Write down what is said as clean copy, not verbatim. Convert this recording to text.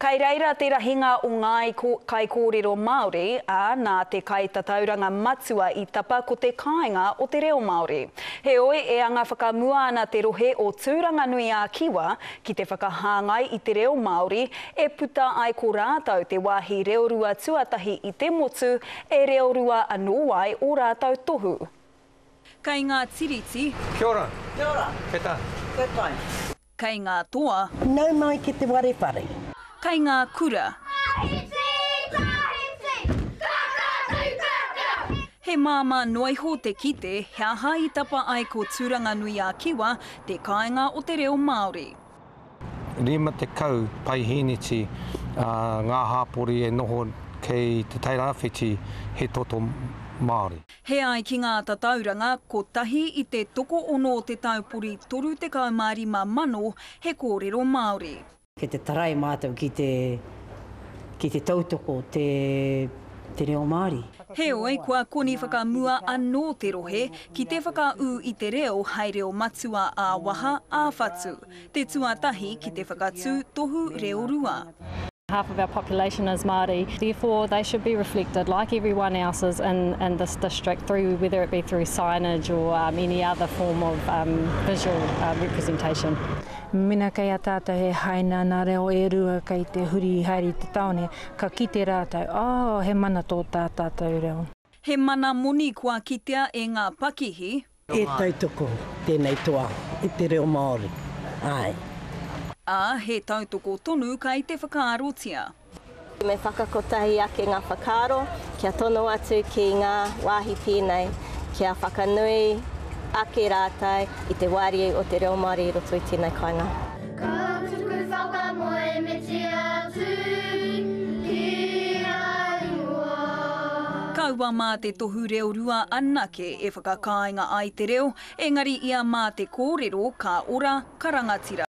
Kei reira te rahinga o ngāi kaikōrero Māori, ā, nā te kaitatauranga matua i tapa ko te kāinga o te reo Māori. Heoi, e anga whakamua ana te rohe o Tūranganui-ā-Kiwa ki te whakahāngai i te reo Māori, e puta ai ko rātou te wāhi reorua tuatahi i te motu e reorua anō ai ō rātou tohu. Kei ngā tiriti. Kia ora. Kia ora. Kei tā. Kei pai. Kei ngā toa. Nau mai ki te ware whare. Kei ngā kura. Tahiti! Tahiti! Ka ka tu ka ka! He māmā noa iho te kite he aha i tapa ai ko Tūranganui-a-Kiwa te kāinga o te reo Māori. 50 paihīniti ngā hāpori e noho kei Te Tairāwhiti he toto Māori. He ai ki ngā tatauranga, kotahi i te tokoono o te taupori 35,000 he kōrero Māori. Kei te tarai mātou ki te, ki te tautoko te, te reo Māori. Heoi, kua koni whakamua anō te rohe ki te whakaū i te reo hei reo matua ā-waha, ā-whatu, te tuatahi ki te whakatū tohu reorua. Half of our population is Māori, therefore they should be reflected like everyone else is in, in this district through whether it be through signage or um, any other form of um, visual uh, representation. Mena kei a tātou he haina nā reo e rua kei te huri haere i te tāone, ka kite rātou, oh, he mana tō tā tātou reo. He mana moni kua kitea e ngā pakihi. E tautoko tēnei toa i te reo Māori, āe. Ā, he tautoko tonu kei te whakaarotia. Me whakakotahi ake ngā whakaaro kia tono atu ki ngā wāhi pēnei kia whakanui ake rātou i te wāriu o te reo Māori i roto i tēnei kāinga. Ka tuku whakamoemiti atu ki a Ihowa. Kaua mā te tohu reorua anake e whakakāinga ai te reo, engari ia mā te kōrero ka ora, ka rangatira.